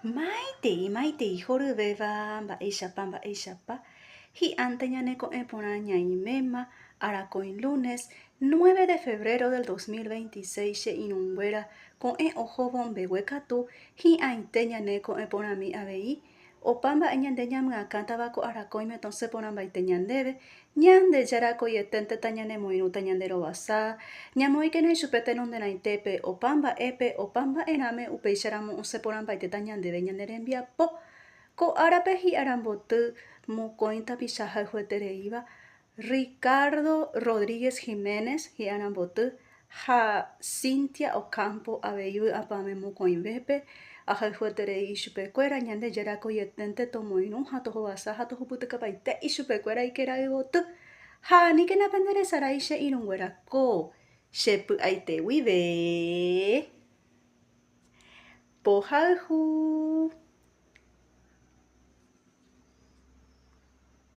Maitei, maitei horyvéva, mba'éichapa, mba'éichapa, hi'ãnte ñane ko'ẽ porã ñaiméma, arakõi lunes, nueve de febrero del 2026 che irũnguéra ko'ẽ ohóvo mbegue katu, hi'ãite ñane ko'ẽ porãmi avei, Opa mba'e ñande ñamyakãtava ko arakõime tosẽ porãmbaite ñandéve, Ñandejára akoieténte tañanemoirũ tañanderovasa, ñamoĩkena ichupe tenonderãitépe opa mba'épe, opa mba'erãme, upéicharamo osẽ porãmbaitéta ñandéve ñane rembiapo. Ko árape hi'aramboty mokõi tapicha hayhuetereíva, Ricardo Rodríguez Jiménez hi'aramboty ha Cinthia Ocampo avei vy'apavẽ mokõivépe, ahayhueterei ichupekuéra, Ñandejára akoieténte tomoirũ ha tohovasa ha tohupytykapaite ichupekuéra ikerayvoty. Ha aníkena penderesarái che irũnguéra ko che py'aite guive. Pohayhu!